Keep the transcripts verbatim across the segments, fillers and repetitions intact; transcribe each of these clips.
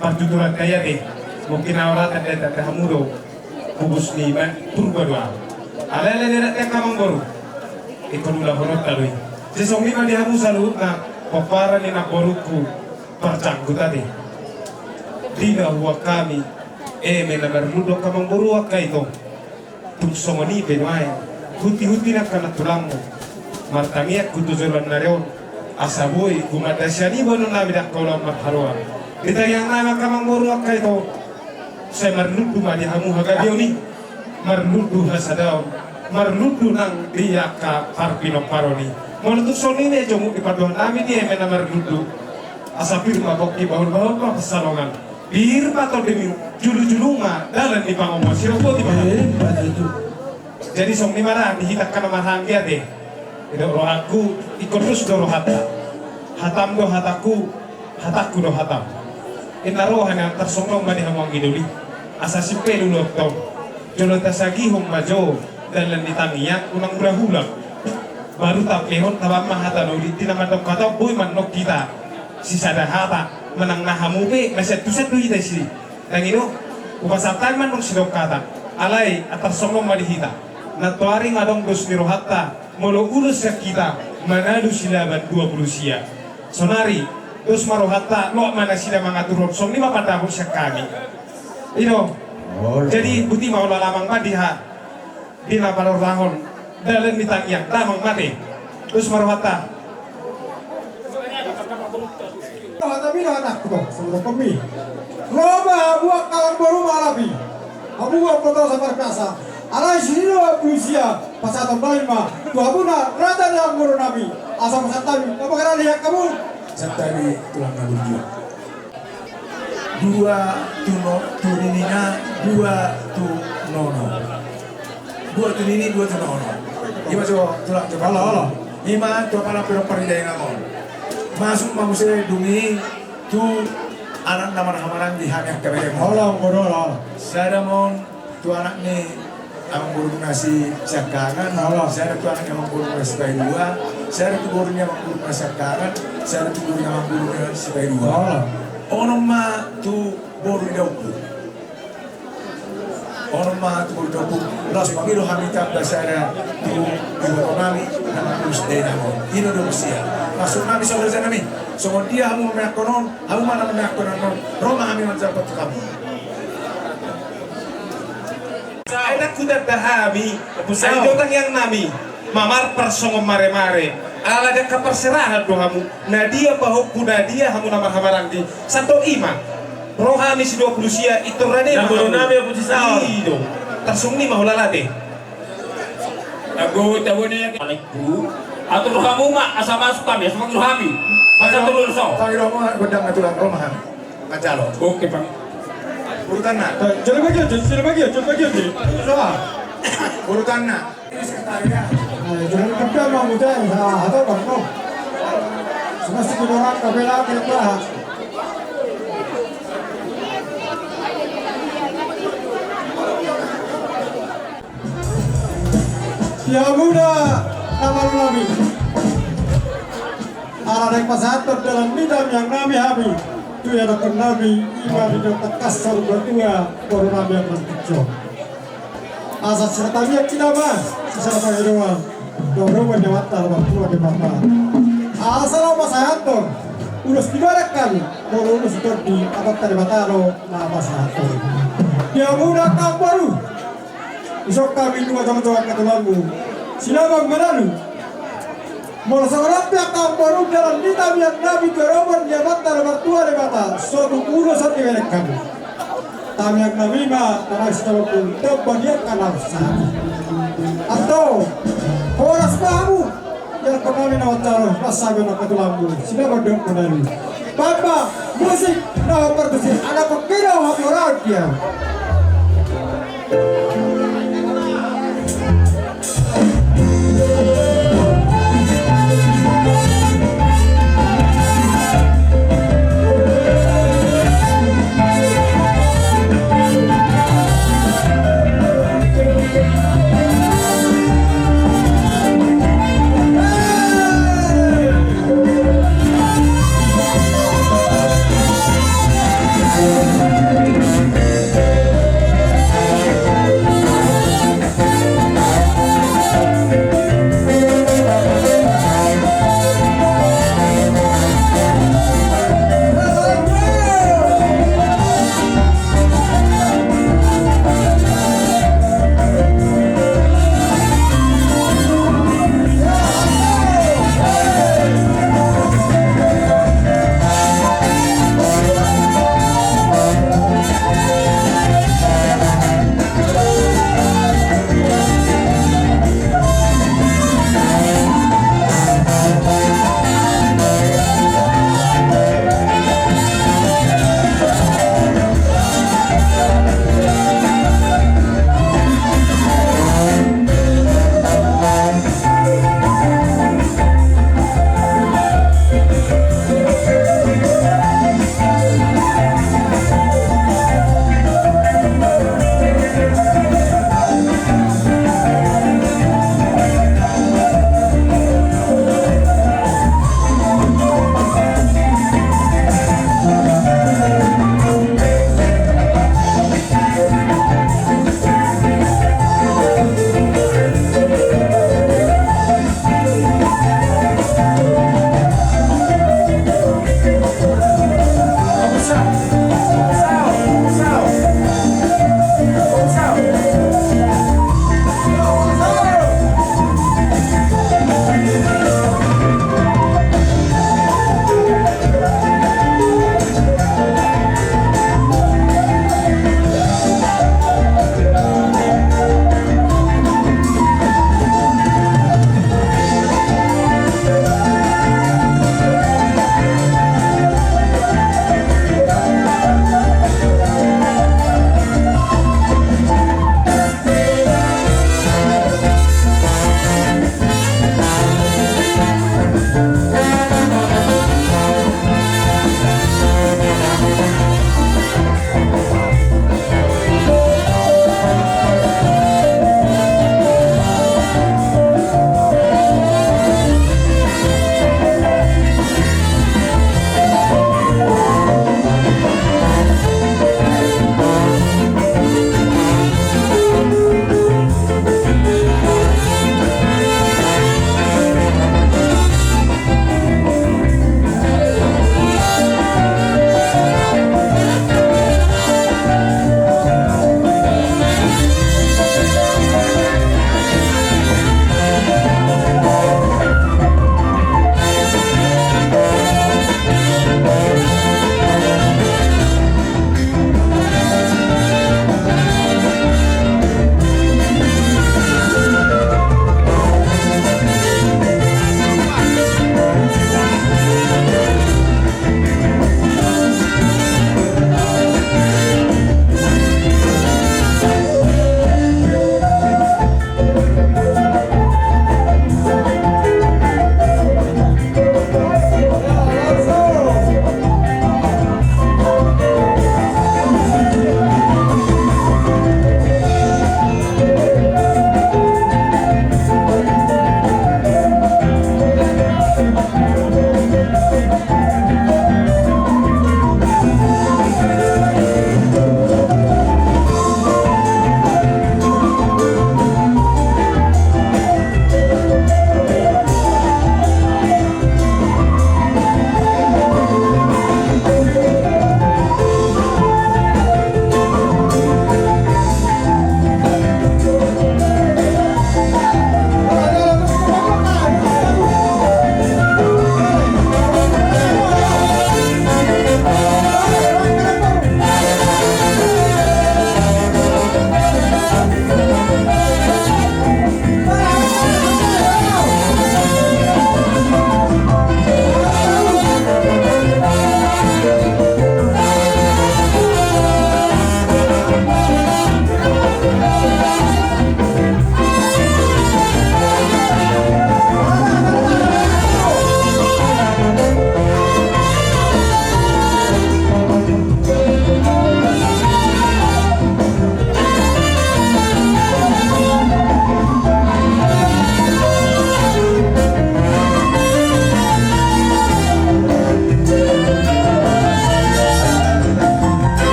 Partuturan ta i ate, mungkin aoratan da ate, hamu do pubus ni ma-, Purba do ahu. Alai, alai da ate angka amangboru, ingkon ulahononta do i. Jadi songon i ma di hamu saluhutna, pomparan ni namborungku parjanggut ate. Di na huboan hami eme na marlundu angka amangboru angka ito. Tung songon i pe nuaeng, hunti-hunti nangkaning tulangmu, martangiang hu tu joloan ni ari on, asa boi gumanda sian i boanonnami di angka ulaon marharoan. Di tangiangnami angka amangboru angka ito, sai marlundu ma di hamu hagabeon i, marlundu hasadaon, marlundu nang di angka parpinomparon i. Molo tung songon i na i jomuk ni pandohannami di eme na marlundu, asa pir ma pongki, bahul-bahul ma pansalongan. Pir ma tondimi, julu-julu ma dalan ni pangomoan. Siro boti ma. Eh, betul. Jadi songon i ma ra di hita angka na marhaha ate. Didok rohangku, ingkon dos do rohanta. Hatam do hatangku, hatangku do hatam. Inna roha na tarsongon ma di hamu anggi doli. Asa simpel ulaonta on. Jolo tasagihon ma jo dalan ni tangiang, unang hula-hula. Baru taampe hon, tabaen ma hata na uli, di na mandok hata on boi mandok hita sisada hata, manang na hamu pe, na sian tu sian do hita i si. Nang i do, hupasahat hami mandok sidok hata. Alai, antar songon on ma di hita. Nantoari ma adong dos ni rohanta, molo ulos sian hita, manalu Silaban dua pulu sia. Saonari, dos ma rohanta, loas ma nasida mangaturhon, songon i ma pandapot sian hami. I do. Oh, jadi, boti ma ulaon damang ma di ha. Di na parorahon dalan ni tangiang, damang ma ate. Dos ma rohanta. Rohanta mi, rohanta tu, songon i. Ro ma hamu angka amangboru ma lapi. Hamu amangboru saparkasa. Alai sian i do dua pulu sia, pasahaton nami ma tu hamuna raja ni amangborunami. Asa pasahat hami, na mangharale hamu. Santabi tulang na burju. Dua tu no, tu nini na, dua tu nono. Dua tu nini, dua tu nono. I ma jo tulang jo. Olo, olo. I ma tu apala pinompar ni dainang on. Masuk ma muse dung i tu anak na marhahamaranggi hami angka berem. Olo, olo, olo. Sada ma on tu anak ni amangborungna si Siangkangan, olo, sada tu anak ni amangborungna si Paidua, sada tu boru ni amangborungna Siangkangan, sada tu boru ni amangborungna si Paidua. Olo. Onom ma tu boru ni daompung. Onom ma tu boru ni daompung. Laos mangido hami tamba sada tu ibotonami na mangurus dainang on. I do dohot sia. Maksudnami songon i, rajanami. Songon dia hamu mamainhon on, hamu ma na mamainhon on. Ro ma hami manjalo tu hamu. Ai ndang hutanda hami, ai do tangiangnami, mamar parsongon mare-mare, ala di angka parserahan do hamu, na dia pahompu, na dia hamu na marhahamaranggi, santabi ma. Ro hami si dua pulu sia, intor rade ma hamu. Namborunami, Ompu Sisaor. I do. Tarsongon i ma hula-hula ate. Tago, tago ni. Atur hamu ma, asa masuk hami, asa mangido hami. Asa turun so. Pangido hamu, gondang na tulang, ro ma hami. Manjalo. Oke, Bang. Urutanna. Eh, jolo bagian, jolo, jolo bagian, jolo bagian, jolo. Soa. Urutanna. Eh, jolo, tapi mau muda, ah, atau Bang, no. Semua si kita orang, tapi lah, kita. Di hamuna na marulaon i, ala naeng pasahathon dalan ni tangiangnami hami tu ianakhonnami, i ma di na tangkas saur matua borunami Amang Tinjo. Asa sisada tangiang hita ma, sisada pangidoan, dohonon ni Amanta na martua Debata. Asa laho pasahathon ulos ni barang hami, molo ulos ni tondi Amanta Debata do na pasahathon. Di hamuna angka amangboru, dison hami nunga jongjong angka tulangmu, Silaban manalu. Molo songon on pe angka amangboru, dalan ni tangiangnami tu adopan ni Amanta na martua Debata, so tung ulos on dibereng hami. Tangiangnami ma, tangiang sitampul, tamba ni angka na sahat. Antong, horas ma hamu, ianakhonnami na manjalo, las hami angka tulangmu, Silaban dohot manalu. Baen ma musik na hombar tusi, ala nunga hurang dia.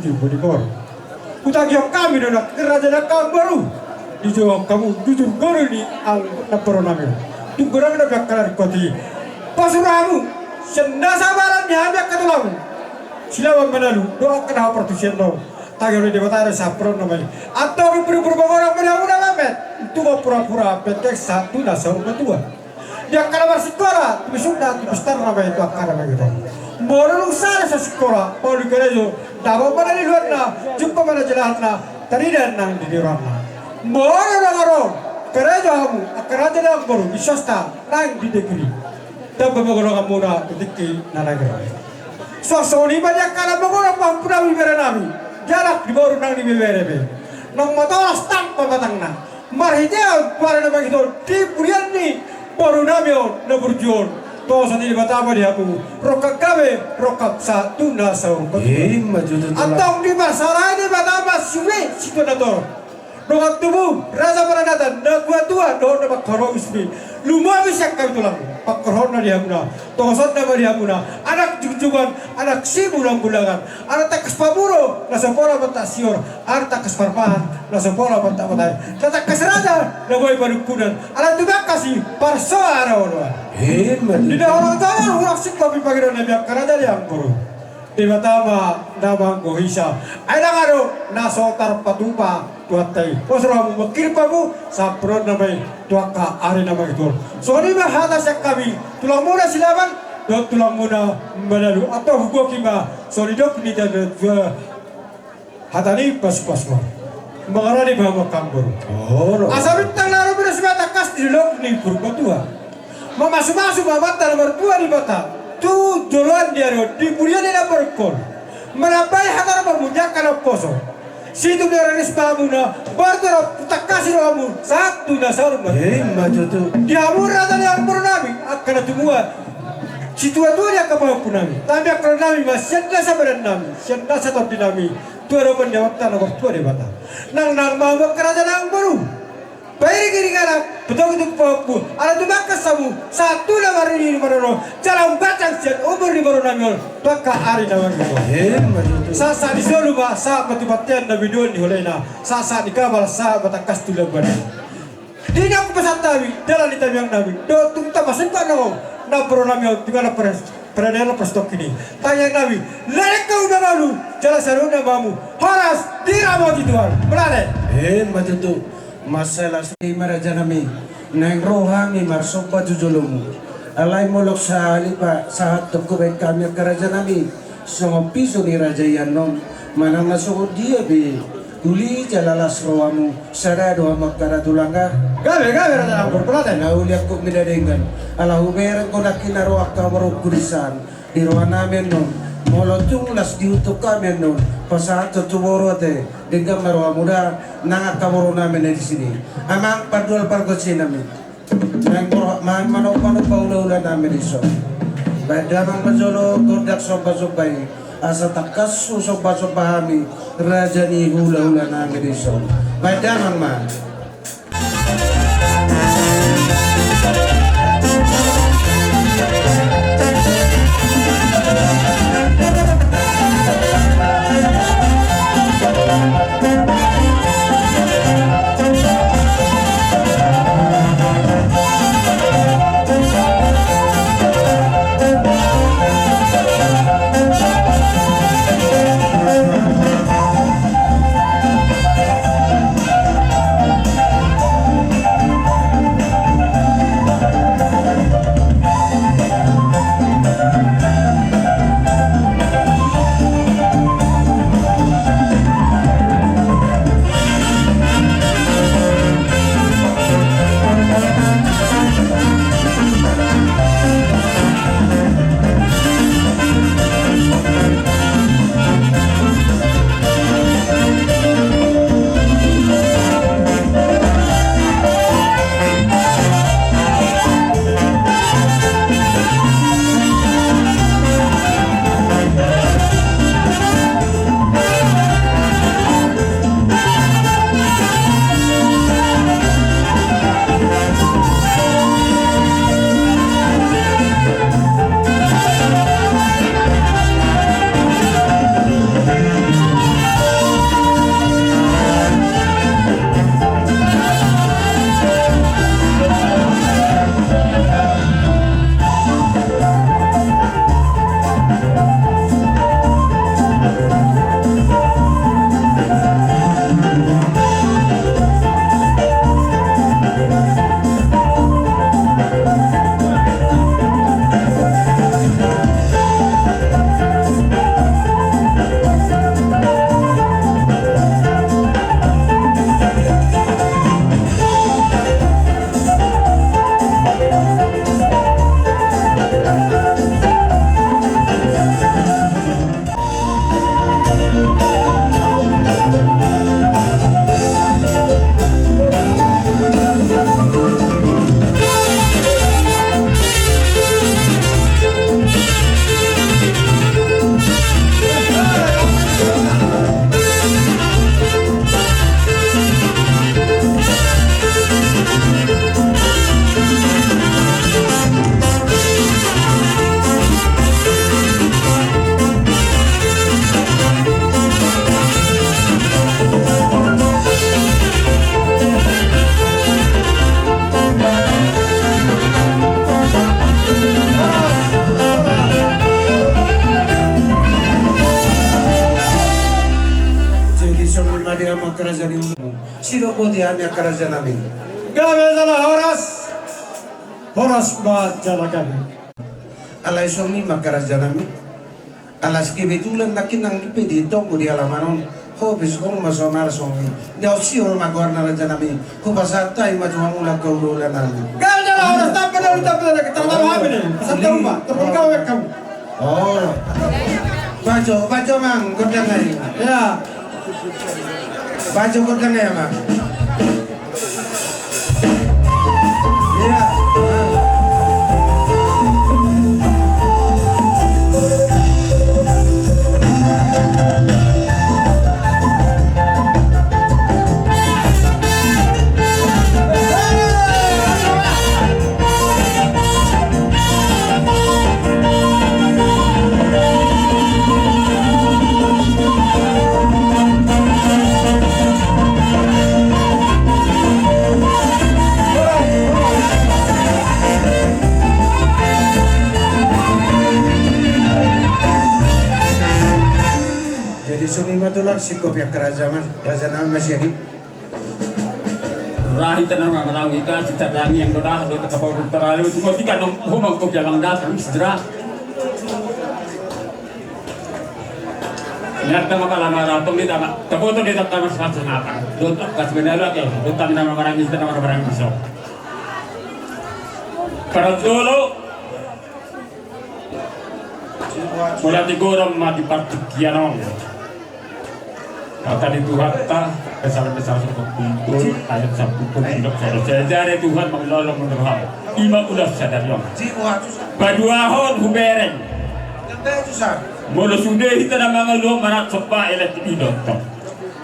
Jumbo di boru. Hutangihon hami do nang raja nang amangboru. Dijouhon hamu jujur ngolu ni amangboru nami. Tung godang na biangkala di kota i. Pasur hamu sian na sabaran ni hami angka tulang Silaban Manalu dohot angka na haportibi sian on. Tangihon ni Debata do sahat tu na marnini. Antong i purpur mangorang ma di hamu na mamet. Tung purpura penting sahat tu na saur matua. Di angka na marsikola, tu bisukna, tu bistarna ma i tu angka na mangihut on. Molo dung sada sasikola, pauli karejo, dapot ma na niluanna, jumpa ma na jalahanna, tarida nang di nirohana. Molo dung adong karejo hamu angka raja nang amangboru, di swasta nang di negeri. Tamba ma golonganmuna di tingki na naeng ro. Suang songon i ma di angka na mangorang pahompunami, berenami, di anak, di boru nang di bebere pe. Naung matolas tang pamatangna. Marhitehon tu ari na mangihut on di purian ni borunami on na burju on. Tohoson ni Debata ma di hamu, rongkap gabe, rongkap sahat tu na saur matua. Ima tutu. Antong diparsaorai Debata ma sude situa na torop. Dongan tubu, raja paradatan, na tua-tua dohot na mangkorhon usbi. Lumobi sian hami tulang, pangkorhonna di hamuna, tohosonna ma di hamuna, anak jugjugan, anak sibulang-bulangan, anak tangkas pamuro na so pola mantak sior, anak tangkas parmahan na so pola mantak matae, na tangkas raja na boi panungkunan, ala tumangkas i parsoal na oloan. Ima tutu. Di na horong taon hurang singkop i pangidoan nami angka raja nang amangboru. Debata ma na manggohi hita. Ai ndang adong na so tarpatupa tu hata i. Pos rohamu mangkirim hamu sampunonna ma i tu angka ari na mangihut on. Songon i ma hata sian hami tulangmuna Silaban dohot tulangmuna Manalu. Antong hugohi ma songon nidok ni natuatua, hata ni pasupasu ma. Mangarani ma hamu angka amangboru. Asa bintang na rumiris ma tangkas di dolok ni Purbatua. Mamasumasu ma Amanta na martua Debata tu joloan ni ari on di purian ni na marungkol. Manambai hata na mambuat angka na umposo. Situtu na riris ma hamuna, bartor tangkasi rohamu sahat tu na saur matua. Ima tutu. Di hamu raja nang amangboru nami angka na tumua, situatua ni angka pahompu nami, tamiangkon nami ma sian nasa badan nami, sian nasa tondi nami, tu adopan ni Amanta na martua Debata. Nang, nang ma hamu angka raja nang amangboru. Pairingiring anak, patogitogit pahompu, ala tumangkas hamu sahat tu na marnini marnono, jala umbaca sian umur ni boru nami on tu angka ari na mangihut on. Ima tutu. Sahat-sahat ni solu ma sahat ma tu bontean na binuan ni holena, sahat-sahat ni gabal sahat ma tangkas tu lambana. Di na hupasahat hami dalan ni tamiang nami dohot tung tapasungkun nangkin na boru nami on tu na pres. Pradana prastok ini. Tangiang nami, lalengka undangan lu, jala saluhutna ma hamu horas diramoti Tuhan. Mauliate. Ima tutu. Mansai las i ma raja nami. Naeng ro hami marsomba tu jolomu. Alai molo sahali pe sahat tongkin baen hami angka raja nami, songon piso ni raja i annon, manang na songon dia be. Uli jala las rohamu, sada do hamu angka na tulang. Gabe, gabe, raja nami, mauliate. Na uli angkup mida denggan. Ala hubereng do nangkin na ro angka borungku di san. Di roha nami annon. Molo tung las diutuk hami annon, pasahat tu boru ate. Denggan ma rohamu da, nang angka boru nami na disi. Amang pardual pargonsi nami. Naeng boha, ma-, manomba-nomba hula-hula nami dison. Baen damang ma jolo gondang somba-somba i. Asa tangkas husomba-somba hami raja ni hula-hula nami dison. Baen damang ma. Jadi, sidok boti hami angka raja nami. Gabe jala horas. Horas ma jala gabe. Alai songon i ma angka raja nami. Alas kebetulan nangkin nang pe di tonggo di halaman on. Ho pe songon ma sonari songon i. Dia sihol ma goarna raja nami. Hupasahat hami ma tu hamu angka hulahula nami. Gabe jala horas, tampe na, tampe na, tampe na, tampe na. Pasahat hami ma. Pasahat hami ma. Terpengkau ya kamu. Oh. Baco, baco mang, gondang ai. Ya. Baco gondang ai, mang. Iya. Jadi songon i ma tulang, singkop ya kerajaan, kerajaan masih hidup. Rahi tenang, tenang, kita, kita tenang yang doa, doa, kita kau terlalu, cuma tiga dong, ngomong kau jangan datang, segera. Niat sama kalau marah, tong di tangan, tepotong di tangan, sama senapa. Doa, kasih benar lagi, doa, nama barang, kita nama barang, bisa. Para dulu, Mula tigor ma di partingkian on. Hata ni Tuhanta, Psalmen sampulu pitu, ayat sampulu pitu, sampulu sada. Jadi Tuhan mangido ma roham. I ma ulos sadari on. Paduahon hubereng. Molo sude hita na mangolu on manat somba elek i dohot.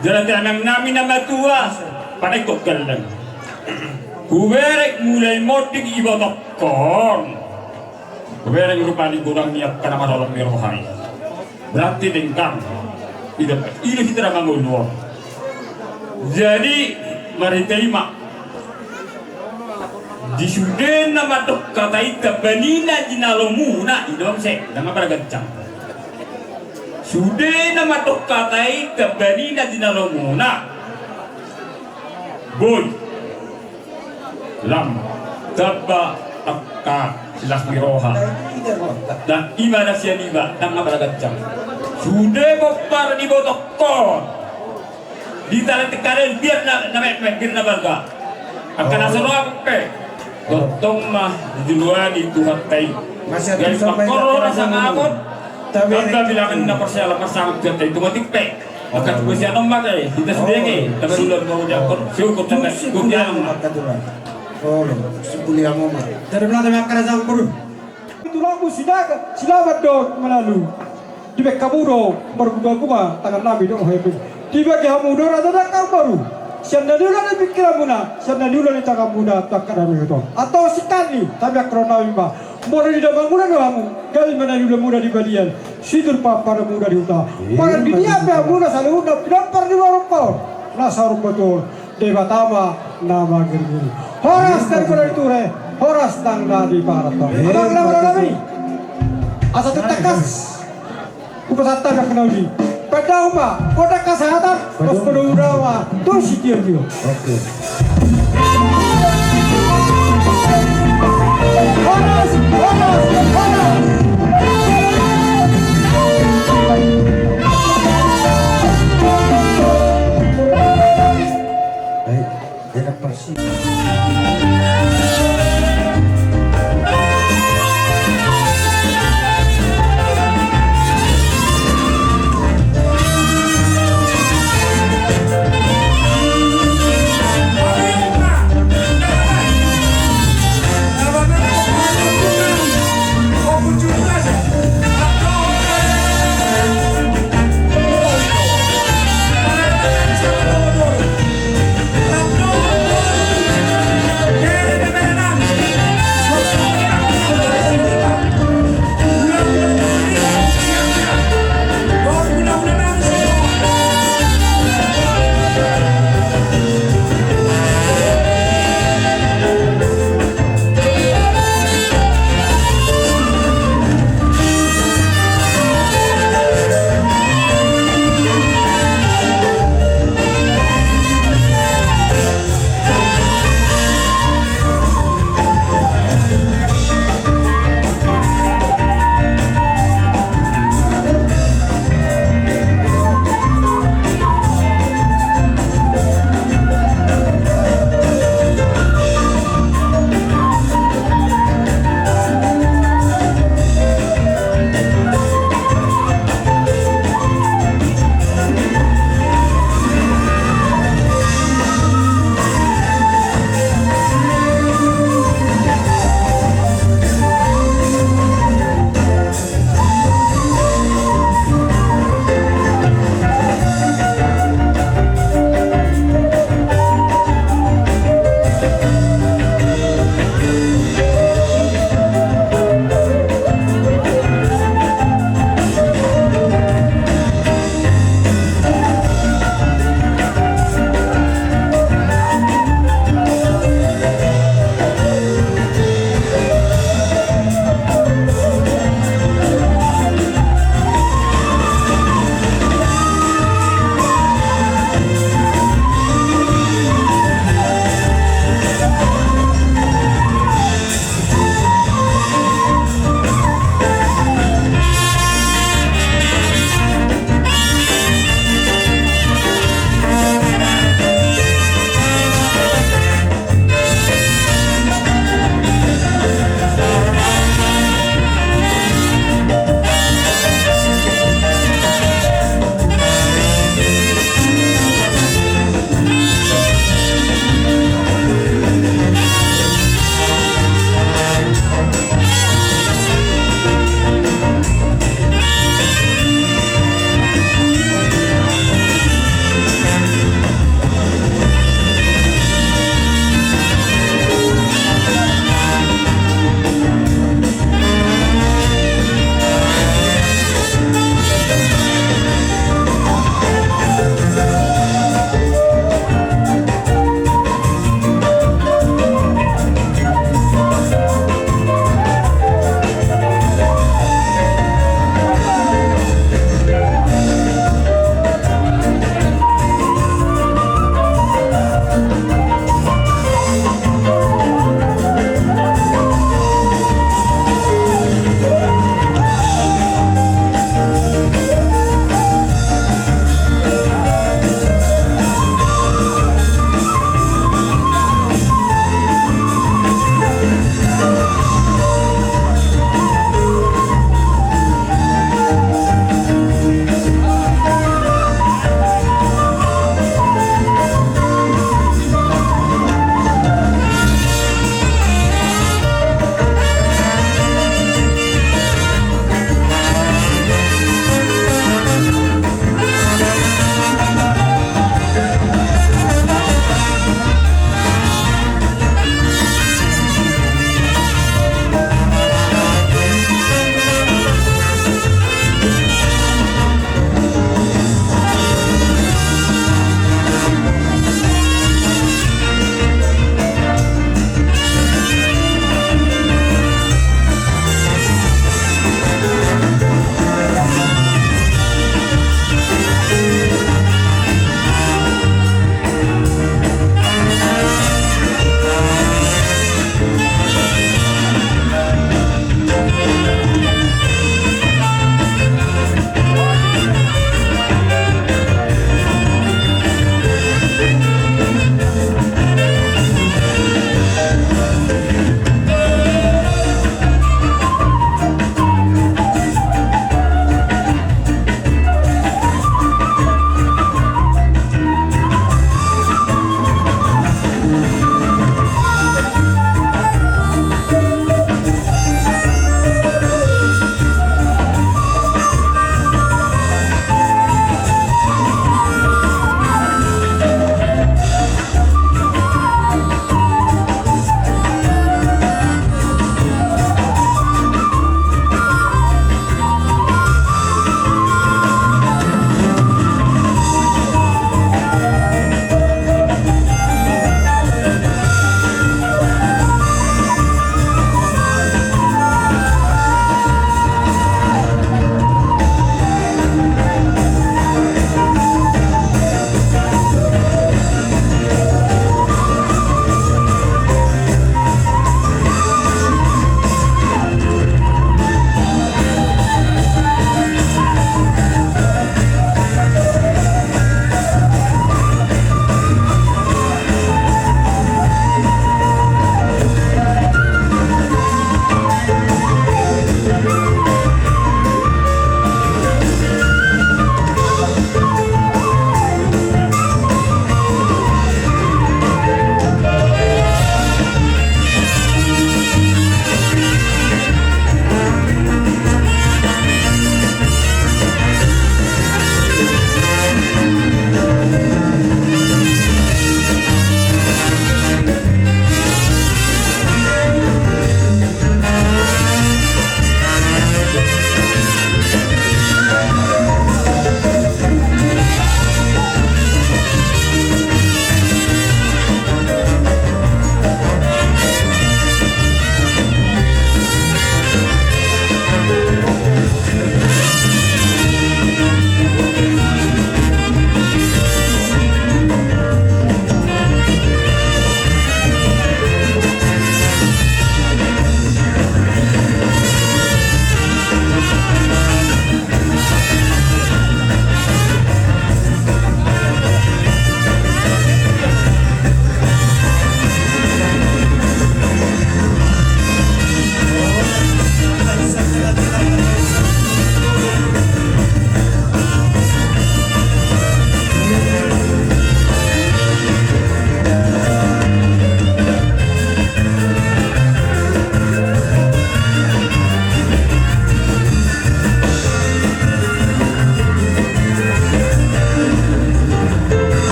Jadi tangan nami na matua, pada ikut gelleng. Hubereng mulai monding ibotongkon. Hubereng rupani godang ni angka na marholong ni roha i. Berarti denggan. I do, i do hita na mangolu on. Jadi marhite i ma. Di sude na mandok hata i, tambani na jinalomuna, i do muse, ndang marganjang. Sude na mandok hata i, tambani na jinalomuna. Boi. Lam, tamba angka las ni roha. Dan i ma na sian iba, ndang na marganjang. Sude pomparan ni ibotongkon. Di tangan tengkaden, biar na, na metmet, biar na balga. Angka na so roa pe. Tongtong ma dijuluani Tuhanta i. Jadi pangkorhon na sangapon. Tamba bilangan na porsea, na parsangap Tuhanta i, tu matik pe. Angka tu sian on ma ke, hita sude ke, tamba dulu ma udah kon, syukur tamba, syukur dia ma. Jadi belah tamba angka na sangapon. Tulangmu Sinaga, Silaban dohot Manalu. Dibahen hamu do marbungabunga tangan nami dohot hepeng. Dibagi hamu do raja nang hamu boru. Sian na niula ni pingkiranmuna, sian na niula ni tanganmuna tu angka na ruhut on. Antong singkat ni, tamba angka na sangapon ma. Molo di damangmuna do hamu, gabe ma na niulamuna di balian, sinur pamparanmuna di huta. Padan di dia pe hamu na saluhutna pinompar ni roha on, na saur matua on. Debata ma na mangiringiring. Horas nang di ture, horas nang na di parata. Abang na maralami. Asa tu tangkas. Hupasahat hami angka na uli. Pandao ma gondang hasahatan, pos pos uda ma tu sitiotio. Oke. Horas, horas, horas. Baik, enak persi.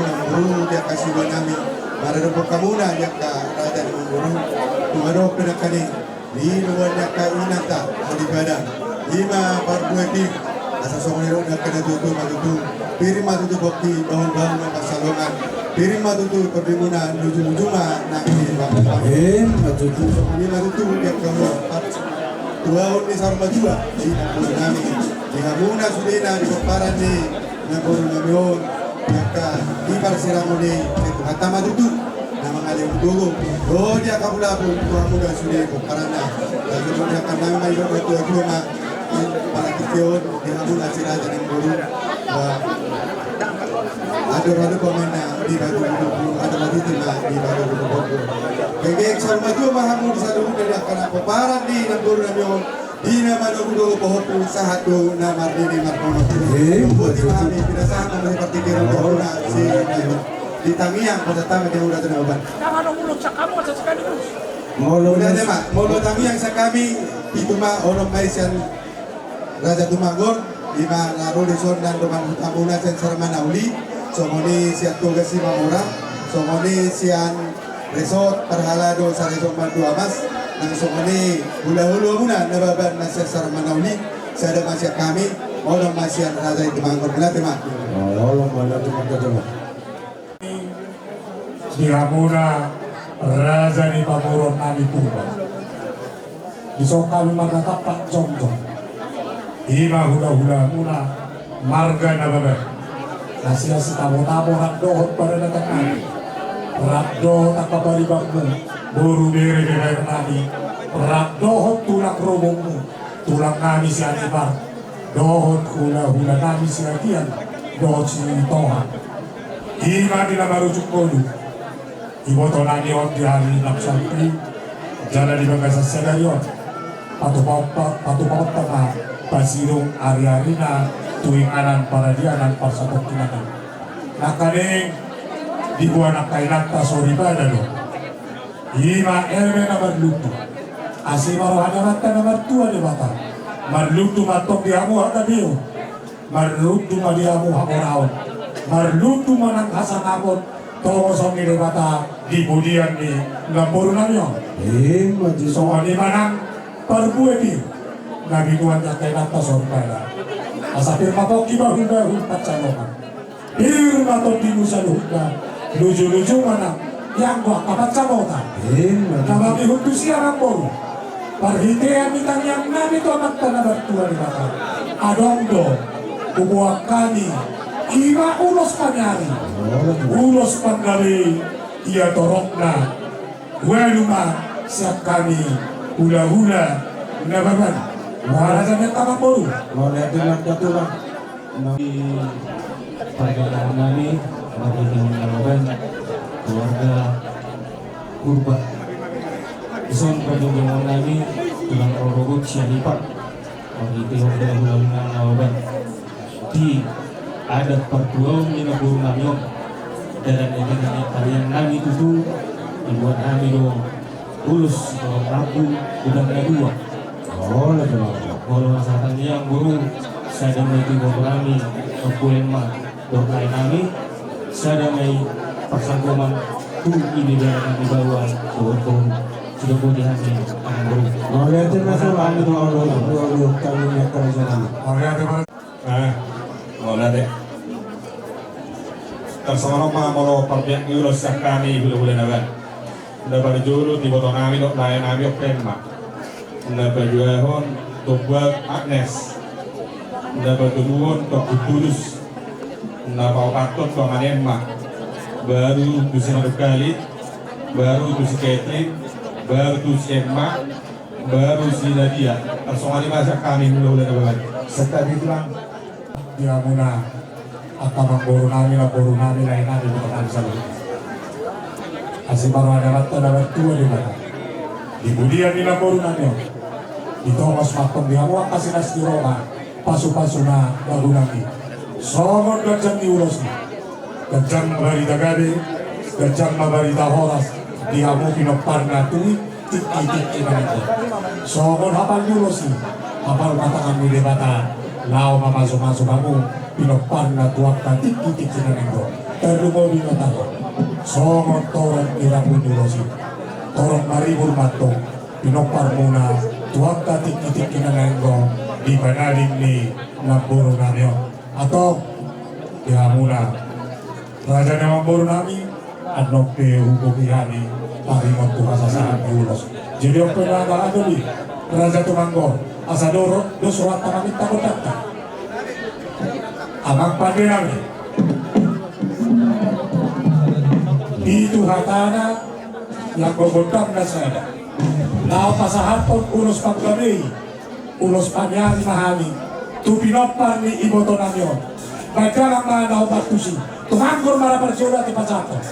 Namboru, di angka siula nami, maradophon hamuna di angka raja ni namboru, tung adong pe nangkaning di luat ni angka inanta soripada. I ma parbue pir, asa songon i do di angka na tutu ma tutu. Pir ma tutu pongki, bahulbahul ma pansalongan. Pir ma tutu tondimuna, lujuluju ma nang di bangso. Ima tutu. Songon i ma tutu di angka ulaon partuaon ni saur matua di namboru nami, di hamuna sudena di pomparan ni namboru nami on, di angka di parsirangon i, sai Tuhanta ma tutu na mangalehon gogo dohot di angka bulabul tu hamuna sude pomparanna. Laos di angka nami ma i dohot natuatua ma, apalagi di on di hamuna si raja ni namboru. Ba, adong-adong pamanna di batu buku, adong-adong di ma di batu buku. Geng-geng saur matua ma hamu di saluhutna di angka na pomparan ni namboru nami on. Di na manogu dohot pahompu sahat tu na marnini marnono. Eh, boti ma hami pinasahat ma hami partingkian. Oh, dohot na si, oh, di tangiang pada tangan yang udah tenang, Bang. Tangan ulo cakamu asa sekaligus. Molo, udah deh, Mak. Molo tangiang sian hami, pitu ma, onom ma i sian Raja Tumangor, i ma na ro dison nang dongan hutamuna sian Sar Manauli, songon i sian Toga Simamora, songon i sian Resort parhalado saresort Manduamas, nang songon i hulahula muna Nababan na sian Sar Manauli, sada ma sian hami, onom ma sian Raja i Tumangor, mauliate ma. Oh, onom ma, mauliate ma, mauliate ma. Di hamuna raja ni pamoruon nami Purba. Dison hami marnatampak jongjong. I ma hulahula muna marga Nababan. Na sian sitabotabo rap dohot paradatan nami. Rap dohot angka paribanmu, boru bere beber nami. Rap dohot tulang rorobmu, tulang nami sian Ipar. Dohot hulahula nami Siagian, dohot Sitohang. I ma di na marujung ngolu. Iboto nami on di ari na salpu, jala di bagasan sadari on. Patupa-, patupaonta ma pasidung ari-arina tu inganan paradianan parsatongkinan. Nangkaning diboan angka inanta soripada do. I ma eme na marlundu. Asi ma roha ni Amanta na martua Debata. Marlundu ma antong di hamu hagabeon. Marlundu ma di hamu hamoraon. Marlundu ma nang hasangapon. Tongoson ni Debata di pudian ni namboru nami on. Ima tutu. Songon i ma nang parbue pir na binoan ni angka inanta soripada. Asa pir ma pongki, bahulbahul pansalongan. Pir ma tondimu saluhutna, lujuluju ma nang ianggo angka pansamotan. Ima tutu. Na mangihut tusi, amangboru. Marhite ni tangiang nami tu Amanta na martua Debata, adong do huboan hami, i ma ulos paniari, ulos panggabe, ia torop na ualu ma sian hami hulahula Nababan. Mauliate ma, amangboru. Mauliate ma, tulang. Di parjolo nami, marhite Nababan, keluarga Purba. Dison parjolo nami, tulang rorobot sian Ipar, marhite hulahula Nababan. Di adat partuaon ni namboru nami on, dalan ni tangiang nami tutu, diboan hami do ulos dohot rambu godang na dua. Molo masahat tangiang, boru, sada ma i tu iboto nami, Ompu Emma dohot lae nami, sada ma i parsanggoman tu ibebere nami Baoa dohot boru. Sudah boti hami, amangboru. Mauliate ma, amangboru. Mauliate ma. Nah, mauliate. Tarsongon on ma molo parpeak ni ulos sian hami hulahula Nababan. Na parjolo tu iboto nami dohot lae nami Ompu Emma. Na paduahon tu Ompu Agnes. Na patoluhon tu Ompu Tulus. Na paopathon tu Amang Emma. Baru tu si Manungkalit. Baru tu si Catherine. Baru tu si Emma. Baru si Nadia. Tarsongon i ma sian hami hulahula Nababan. Setta di tulang. Di hamuna angka amangboru nami, namboru nami, lae nami, iboto nami saluhutna. Asi ma roha ni Amanta na martua Debata di pudian ni namboru nami on. Ditongos ma antong di hamu angka silas ni roha, pasupasuna na godang i. Songon ganjang ni ulosna. Ganjang ma barita gabe, ganjang ma barita horas di hamu pinomparna tu tingki-tingki na naeng ro. Songon hapal ni ulos i, hapal ma tangan ni Debata, laho mamasumasu hamu pinomparna tu angka tingki-tingki na naeng ro. Tarlumobi ma tama songon torop ni rapu ni ulos i. Torop maribur ma antong pinomparmuna tu angka tingki-tingki na naeng ro di panading ni namboru nami on. Antong di hamuna raja ni namboru nami, annon pe huboto hami taringot tu hasasahat ni ulos. Jadi on pe na bahat di Raja Tumanggon, asa dos rohanta maminta gondangta. Amang pande nami, pitu hatana, ianggo gondang na sada, laho pasahathon ulos panggabe i, ulos paniari ma hami tu pinompar ni iboto nami on. Baen damang ma na hombar tusi. Tumanggon ma na parjolo ate pasahathon.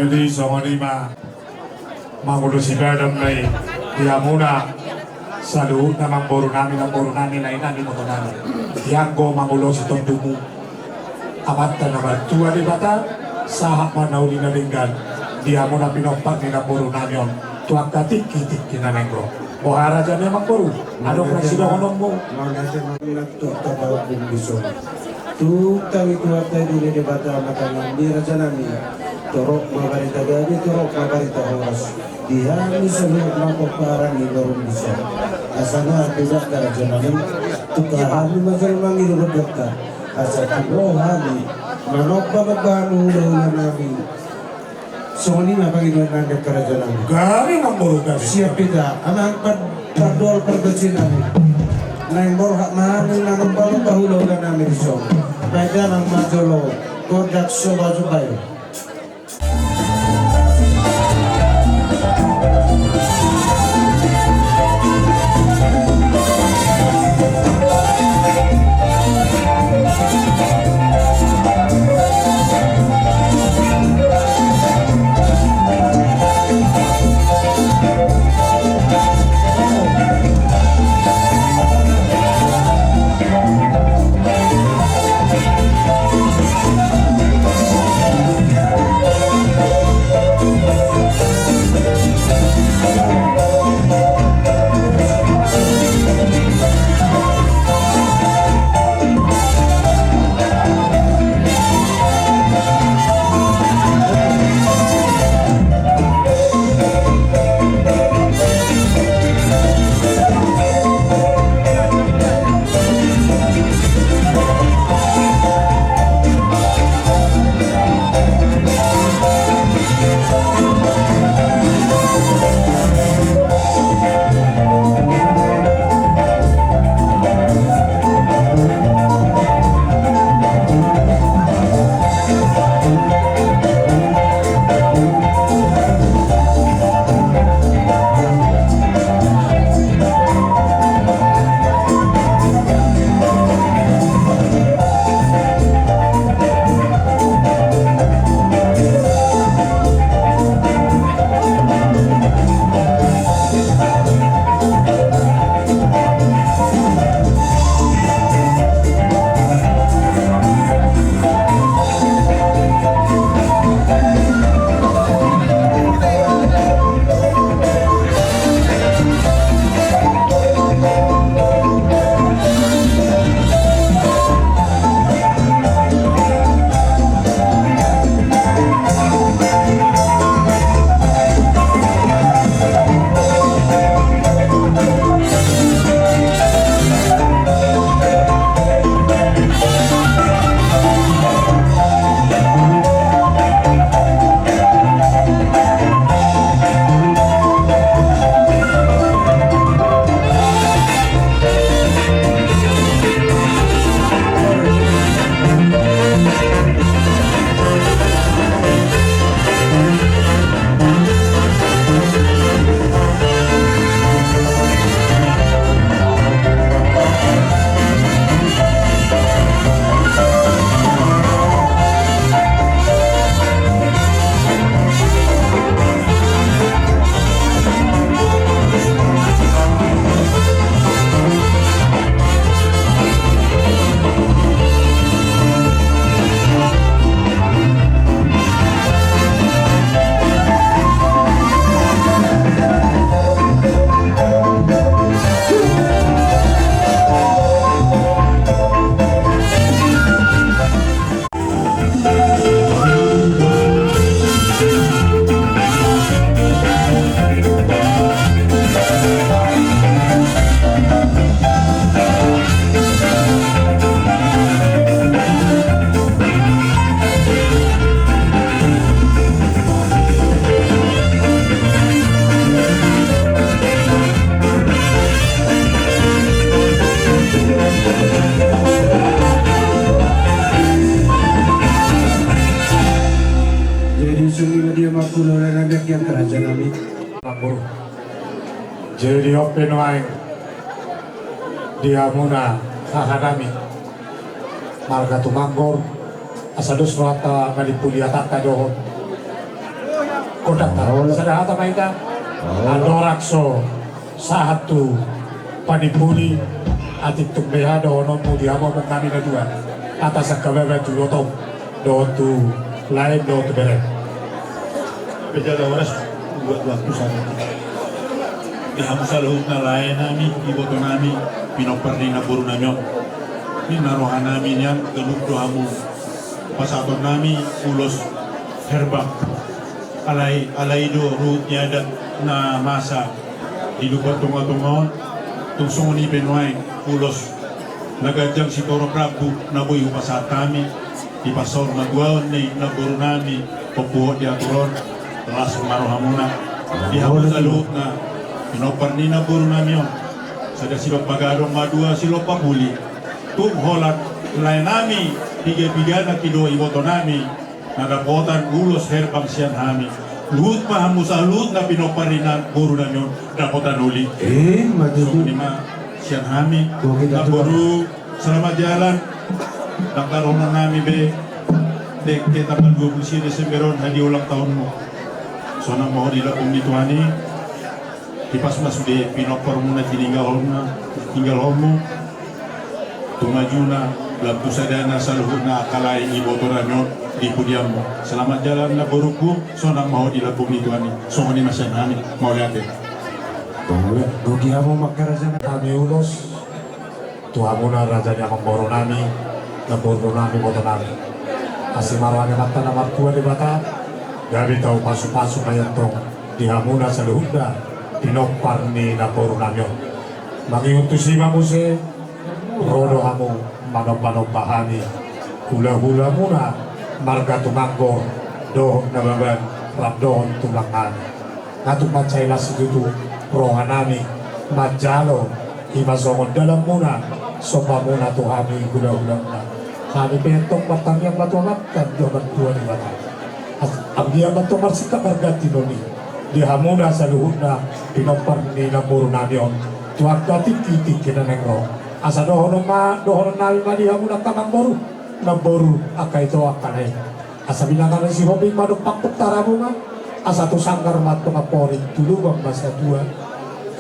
Jadi songon i ma mangulosi badan ma i di hamuna saluhutna, namboru nami, namboru nami, lae nami, ito nami. Ianggo mangulosi tondimu Amanta na martua Debata, sahat ma na uli na denggan di hamuna pinomparni namboru nami on tu angka tingki-tingki na naeng ro. Boha raja nami, amangboru, adong na sidohononmu? Mauliate ma. Tung tangihon Tuhanta i, Tuhanta i, Debata ma tangiangmi, raja nami. Torop ma barita gabe, torop ma barita horas di hami saluhutna pomparan ni boru i. Asa na tu angka raja nami, tu hami ma jolma ngido gondokta, asa tu roha nami manomba-nomba hami hula-hula nami. Songon i ma pangidoan nami, angka raja nami. Gabe, amangboru, gabe. Siap hita, amang par-, pardohot pargonsi nami. Naeng borhat ma hami manomba-nomba hula-hula nami dison. Baen damang ma jolo gondang soba-soba i. Jadi songon i ma dia ma, hula-hula nami, angka raja nami. Jadi on pe nuaeng di hamuna haha nami marga Tumanggur, asa dos rohanta malimpuli hatanta dohot Kota. Sada hata ma hita. Andorang so sahat tu panimpuli, atik tung beha dohononmu di hamu among nami na dua. Hata sangkababa tu ibotom dohot tu laem dohot tu berem. Pe jala horas buat waktu saat ini. Di hamu saluhutna lae nami, iboto nami, pinompar ni namboru nami on. Ninna roha nami nian ganup do hamu pasahaton nami ulos herbang. Alai, alai do ruhut ni adat na masa di Lumban Tongatonga on, tung songon i pe nuaeng ulos na ganjang sitorop rambu na boi hupasahat hami di pansaurmatuaon ni namboru nami, pampuhot di atur on, las ma rohamuna. Di hamu saluhutna pinompar ni namboru nami on, sada silompa gadong ma dua silompa puli. Tung holan lae nami pigapigana, ido iboto nami, na dapotan ulos herbang sian hami. Luhut ma hamu saluhutna pinompar ni namboru nami on dapotan uli. Eh, ma tutu. Songon i ma sian hami. Namboru, selamat jalan. Dang taruhon nami be, dengke tanggal dua puluh sia Desember on hadiah ulang tahunmu. Sonang ma ho di lambung ni Tuhan i. Hipas ma sude pinomparmuna tininggalhonmu, tininggalhonmu. Tu majuna, lam tu sadana, saluhutna angka lae iboto nami on di pudianmu. Selamat jalan namborungku, sonang ma ho di lambung ni Tuhan i. Songon i ma sian hami, mauliate. Mauliate. Hami ulos tu hamuna raja ni amangboru nami, namboru nami, iboto nami. Asi ma roha ni Amanta na martua Debata, gabe tau pasupasu ma i antong di hamuna saluhutna pinompar ni namboru nami on. Mangihut tusi ma muse, ro do hamu manombanomba hami hulahulamuna marga Tumanggur dohot Nababan rap dohot tulang nami. Nga tung mansai las situtu roha nami manjalo, i ma songon dalanmuna, sombamuna tu hami hulahulamuna. Hami pe antong martangiang ma tu Amanta, tu Amanta Debata. As-, anggiat ma antong marsingkat marganti noni di hamuna saluhutna pinompar ni namboru nami on tu angka tingkitingki na naeng ro. Asa dohonon ma, dohonon nami ma di hamuna angka namboru, namboru, angka ito, angka lae. Asa binanga ni Sihombing ma dompak pung tarabunga, asa tu sanggar ma antong amporik, tu lubang ma satua.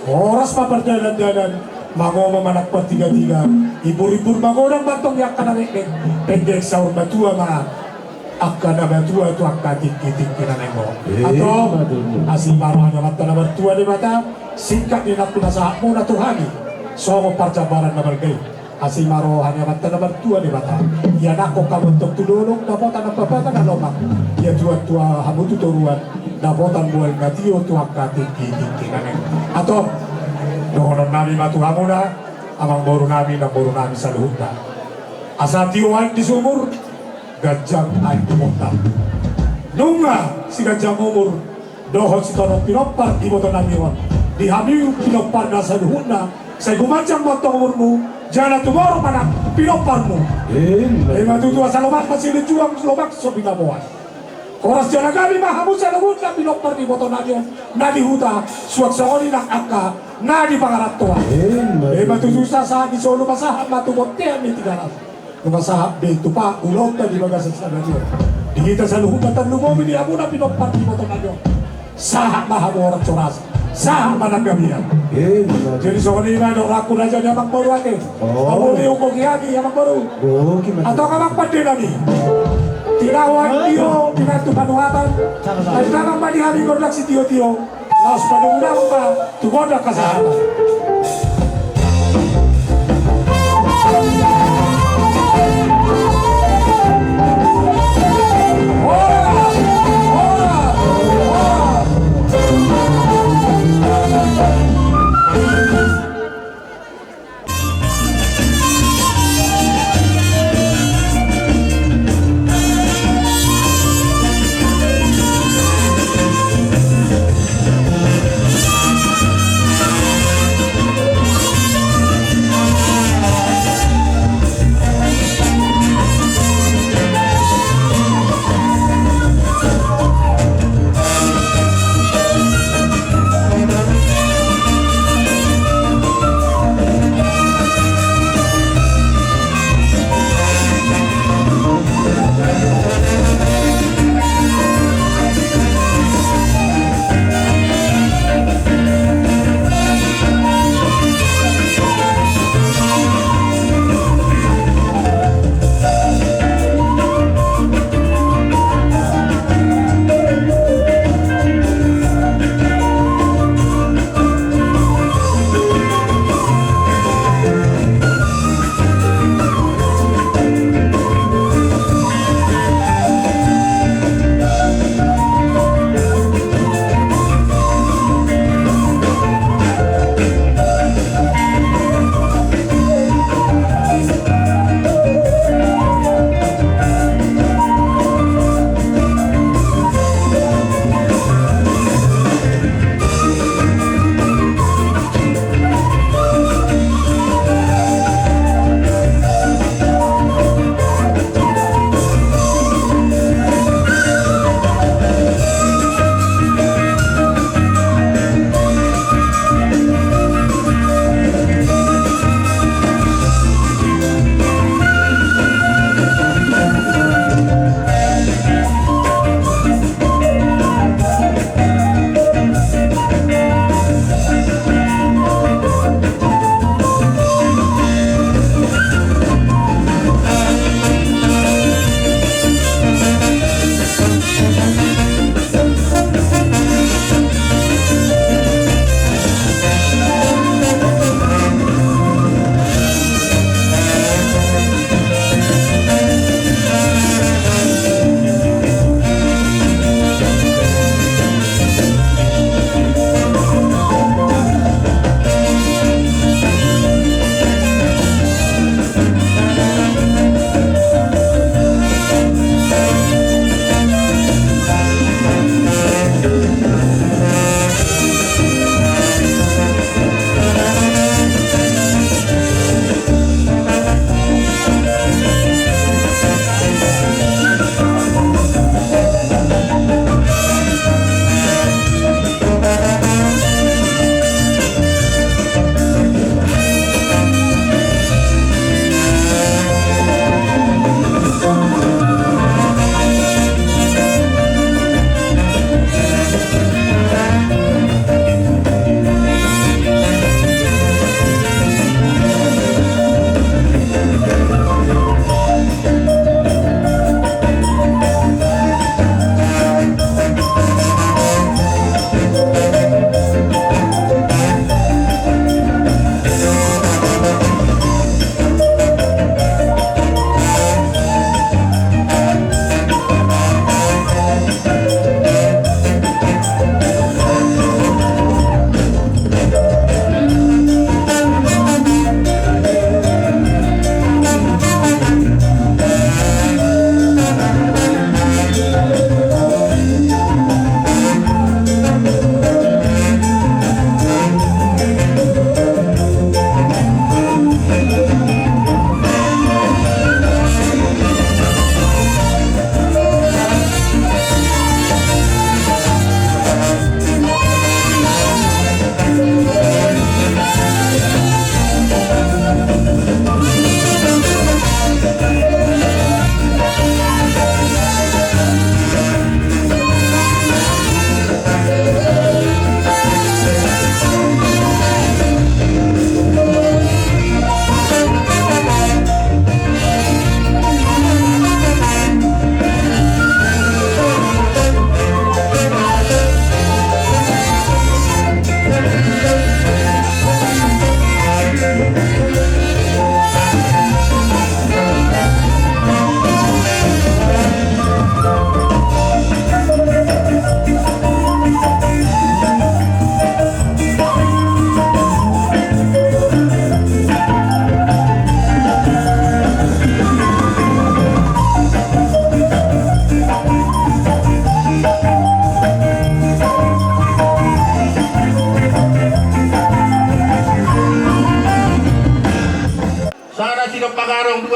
Horas ma pardalandalan, mangomo ma nang partigatiga, imburimbur magodang ma antong di angka na mekmek, pendek saur matua ma angka na matua tu angka tingkitingki na naeng ro. Eh, antong, ma tutu. Asi ma roha ni Amanta na martua Debata, singkat ni na pinasahatmuna tu hami songon parjambaran na balga i. Asi ma roha ni Amanta na martua Debata, ianakhon hamu antong tu dolok dapotan ampapaga na lomak, iatuatua hamu tu toruan dapotan mual na tio tu angka tingkitingki na naeng. Antong, dohonon nami ma tu hamuna, amangboru nami, namboru nami saluhutna. Asa tio aek di sumur, ganjang aek di montar. Nunga siganjang umur dohot sitorop pinompar iboto nami on di hami pinomparna saluhutna, sai gumanjang ma antong umurmu, jala tumorop ma nang pinomparmu. Ima tutu. Asa lomak ma silinjuang, lomak so binaboan. Horas jala gabe ma hamu saluhutna pinompar ni iboto nami on na di huta, suang songon i nang angka na di pangarantoan. Ima tutu. Ima tutu. Sahat di solu ma sahat ma tu bontean ni Tigaras. Nunga sahat be tupa ulaonta di bagasan sadari on. Di hita saluhutna tarlumobi di hamuna pinompar ni iboto nami on, sahat ma hamu horas-horas, sahat ma nang gabe. Jadi songon i ma dohononku raja ni amangboru ate. Hamu ni ugoki hami amangboru. Antong amang pande nami, tinahuan tio pinantu panuhatan. Tadi damang ma di hami gondang sitiotio. Laos padomu damang ma tu gondang hasahatan.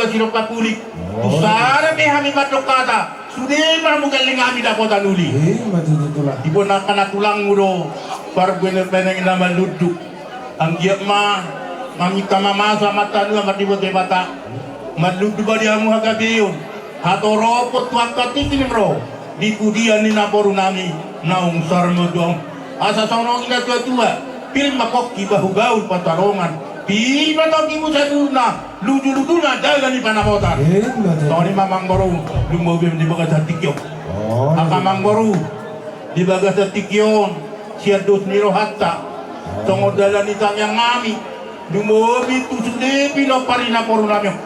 Sidok papulik. Oh. Tu sada pe hami mandok hata, sude ma mangalean hami dapotan uli. Eh, ima tutu, Tulang. Ibana angka na tulangmu do, parbenengbeneng na manlundu. Anggiat ma, maminta mamasa ma tanu, mardibo Debata. Manlundu ma di hamu hagabeon. Hatoropon tu angka tingki ni ro. Di pudian ni naboru nami, naung sar ma tuaon. Asa songon i na tuatua, pil ma pongki bahu gaul pantarongan. Pil ma tongkimu saluhutna, lujulujuna dalan ni panamotan. Songon i ma amangboru, lumobi di bagasan tingki on. Oh, angka amangboru, di bagasan tingki on, sian dos ni rohanta. Songon dalan ni tangiang nami, lumobi tu sude pinompar ni naboru nami on.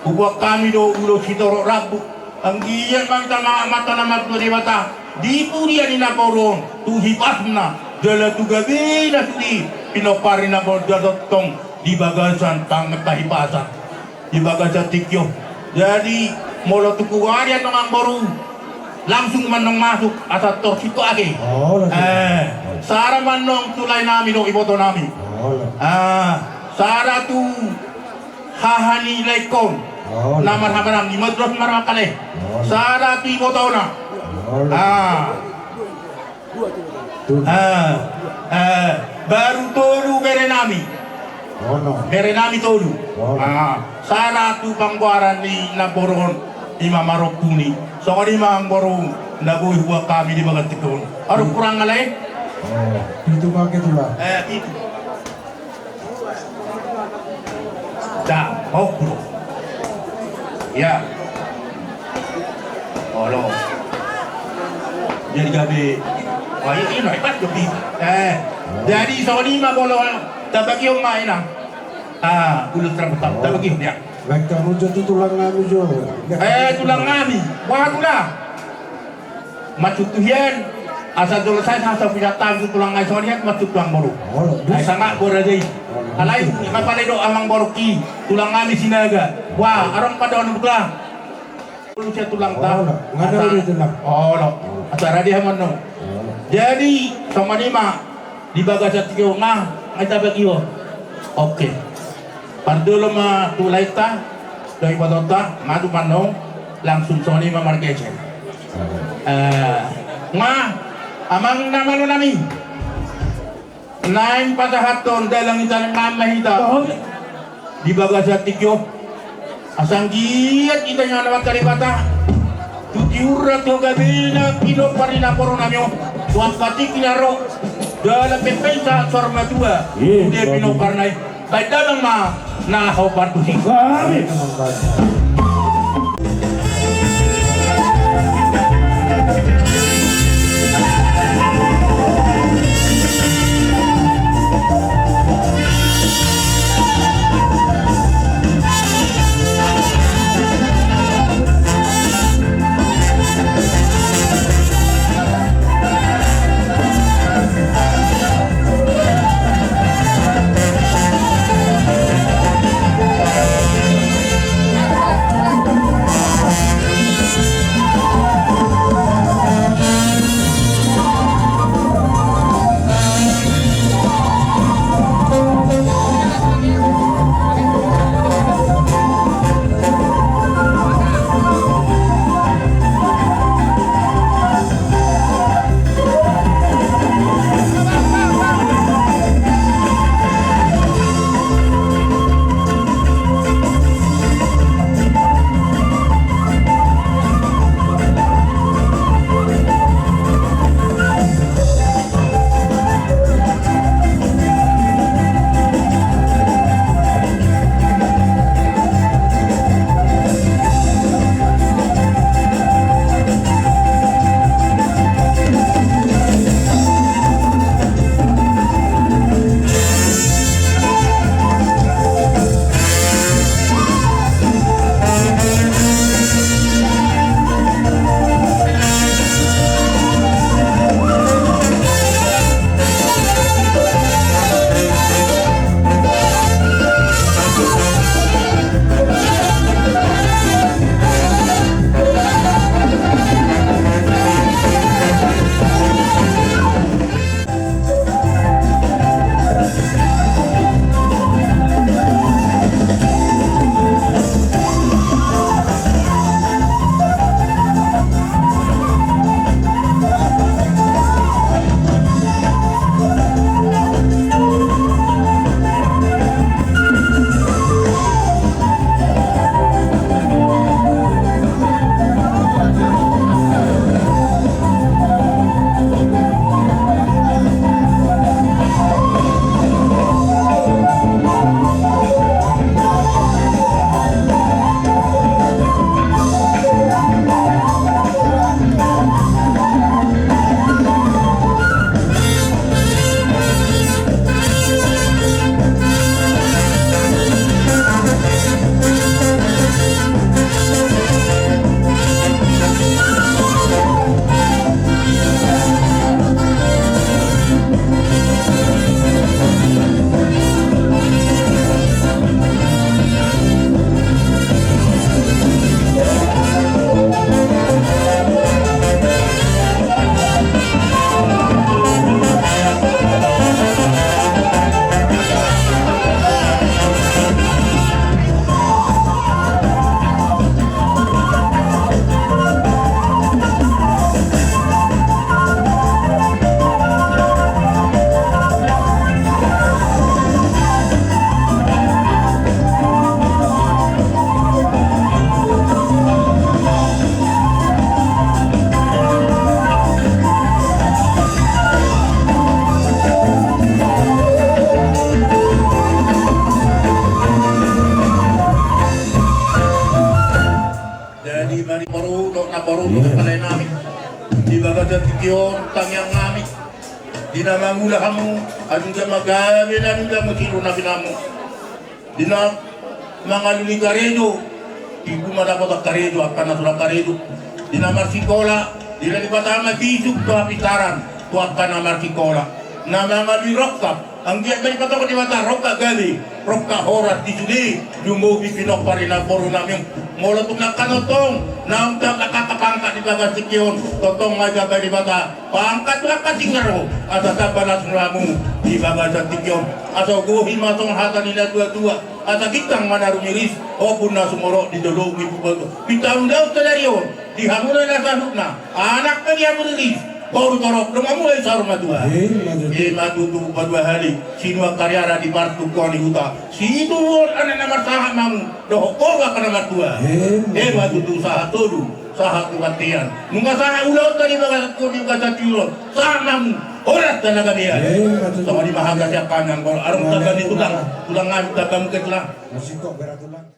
Huboan hami do ulos sitorop rambu. Anggiat ma hita ma-, amanta na martua Debata, di pudian ni naboru on, tu hipasna, jala tu gabena sude, pinompar ni naboru on jala tongtong, di bagasan tangkas hipasan. Di bagasan tingki on. Jadi, molo tu kuari annon amangboru, langsung ma annon masuk, asa tor situake. Oh, langsung. Eh, sara ma annon tu lae nami dohot iboto nami. Oh, langsung. Ah, sara tu haha ni laengkon. Oh, na marhahamaranggi, madros marmangkale. Oh, sara tu ibotona. Oh, ah. Tu. Ah. Ah. Baru tolu bere nami. Oh, no. Bere nami tolu. Oh, no. Ah. Sara tu panggoaran ni naboru on, ima marompu ni. Songon i ma amangboru, na boi huboan hami di bagasan tingki on. Adong kurang na lain? Oh, pitu ma angka, Tulang. Eh, pitu. Dah, oke. Ya. Olo. Jadi gabe. Oh, ini, ini, pas lebih. Eh, jadi songon i ma molo tabagihon ma, Inang. Ah, ulos rambu, tabagihon, ya. Baik, kamu jo tu tulang nami jo. Eh, tulang nami. Wah, tulang. Maksud tu hian, asa jolo sai, asa pinatang tu tulang nai songon i, maksud tu amangboru. Olo, ai sanga bora jei. Olo. Alai, nga pala do amangboru ki, tulang nami Sinaga. Wah, adong pandohan tulang. Olo, sia tulang ta. Olo, nga ada asa, olo, tulang. Olo. Asa rade hamu annon. Olo. Jadi, songon i ma, di bagasan tingki on, nga, nga tabagihon. Oke. Parjolo ma tu laeta, dohot ibotonta, matu ma annon, langsung songon i ma margeser. Eh, nga, amang na malo nami. Naeng pasahathon dalan ni tangiang nami ma hita. Di bagasan tingki on. Asa anggiat hita ni Amanta Debata. Tu tiur ra tu gabena pinompar ni naboru nami on. Tu angka tingki na ro. Dalan pepeng sahat saur matua. Sude pinompar nai. Baen damang ma na hombar tusi. Tingki on tangiang nami, di na mangula hamu, adong jama gabe na nida mutiru na binamu. Di na mangalului karejo, di na mangalului karejo, angka na suda karejo. Di na marsikola, di na Debata ma sisuk tu hapintaran, tu angka na marsikola. Na mangalului rongkap, anggiat ma dipatongkap Debata rongkap gabe, rongkap horas di sude, lumobi pinompar ni na boru nami. Molo tung angka na tong, naung tangkap angka pangkat di bagas tingki on, tongtong ma dijaga Debata. Pangkat tu angka singaro, asa tamba las ni rohamu di bagasan tingki on. Asa gohi ma songon hata ni na tua-tua, asa bintang ma na rumiris, ombun na sumorop di dolok ni pupatu. Bintang daun sadari on, di hamu na saluhutna, anak pe di hamu riris, boru torop, donganmu ai saur matua. Ima tutu. Ima tutu, padua hali, sinuan kariara di partukoan ni huta. Situtu on anak na marsahat ma hamu, dohot boru angka na martua. Ima tutu. Ima tutu, sahat tolu, sahat tu bontean. Nunga sahat ulaonta di bagasan, di bagasan tingki on, sahat ma hamu, horas dohot na gabean. Ima tutu. Songon i ma hata sian hami, anggo adong tamba ni tulang, tulang nami, tamba mungkin tulang. Masingkop bera tulang.